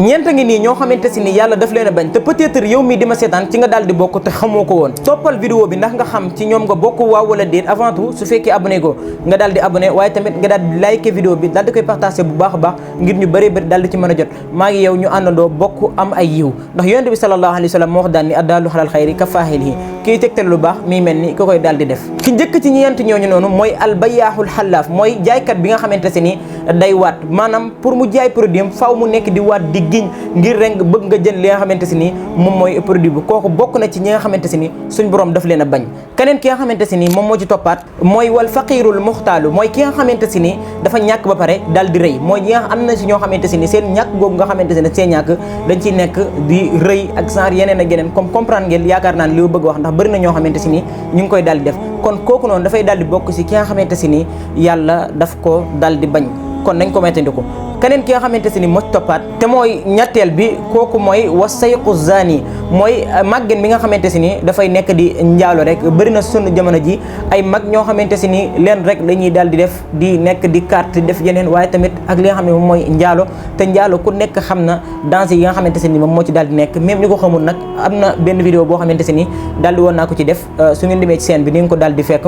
ñeent ngi nii ñoo xamante si ni yàlla daf leen a bañ te peut-être yow mii di ma seetaan ci nga daal di bokk te xamoo ko woon. toppal vidéo bi ndax nga xam ci ñoom nga bokk waaw wala déet. avant tout su fekkee abonné ko nga daal di abonné waaye tamit nga daal di liker vidéo bi daal di koy partager bu baax a baax ngir ñu bëree bëri daal di ci mën a jot maa ngi yow ñu àndandoo bokk am ay yiw ndax yonent bi sallallahu alayhi wa sallam moo wax daal ni addaalu alal xayri ka faa'ilihi kii tegtal lu baax mi mel ni ki koy daal di def. ki njëkk ci ñeent ñooñu noonu mooy albayaaxul xallaaf mooy jaaykat bi nga xamante si ni day waat maanaam pour mu jaay produit am faaw mu nekk di waat di giñ ngir rek bëgg nga jël li nga xamante si ni moom mooy produit bi kooku bokk na ci ñi nga xamante si ni suñ borom daf leen a bañ. keneen ki nga xamante si ni moom moo ci toppaat mooy wal faqirul muxtaalu mooy ki nga xamante si ni dafa ñàkk ba pare daal di rëy mooy ñi nga am na si ñoo xamante si ni seen ñàkk googu nga xamante si ni seen ñàkk dañ ciy nekk di rëy ak genre yeneen ak yeneen comme comprendre ngeen yaakaar naa ne li bëgg wax ndax bëri na ñoo xamante si ni ñu ngi koy daal di def kon kooku noonu dafay daal di bokk si ki nga xamante si ni yàlla daf ko daal di bañ kon nañ ko mettandiku. keneen ki nga xamante si ni moo toppaat te mooy ñetteel bi kooku mooy wasayqu zani mooy màggen bi nga xamante si ni dafay nekk di njaalo rek bëri na sunu jamono ji ay mag ñoo xamante si ni leen rek dañuy daal di def di nekk di carte def yeneen waaye tamit ak li nga xam ne moom mooy njaalo te njaalo ku nekk xam na danger yi nga xamante si ni moom moo ci daal di nekk même ñi ko xamul nag am na benn vidéo boo xamante si ni daal di woon naa ko ci def su ngeen demee ci scène bi ni nga ko daal di fekk.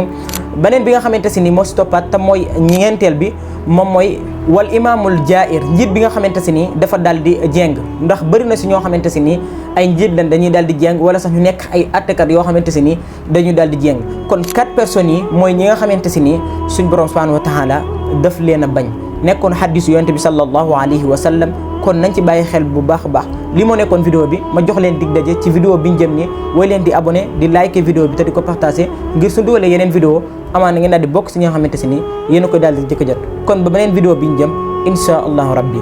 beneen bi nga xamante si ni moo si toppaat te mooy ñeenteel bi moom mooy wal imaamul jaa'ir njiit bi nga xamante si ni dafa daal di jéng ndax bëri na si ñoo xamante si ni ay njiit lañ dañuy daal di jéng wala sax ñu nekk ay attekat yoo xamante si ni dañuy daal di jéng kon 4 personnes yi mooy ñi nga xamante si ni suñ borom subhanahu wa taala daf leen a bañ nekkoon xaddisu yonent bi sallallahu alayhi wa sallam kon nañ ci bàyyi xel bu baax a baax li moo nekkoon vidéo bi ma jox leen dig daje ci vidéo bi ñu jëm ni way leen di abonné di liker vidéo bi te di ko partager ngir su dugalee yeneen vidéo amaana ngeen daal di bokk si ñi nga xamante si ni yéen a koy daal di jëkk jot kon ba beneen vidéo bi ñu jëm insha allahu rabbi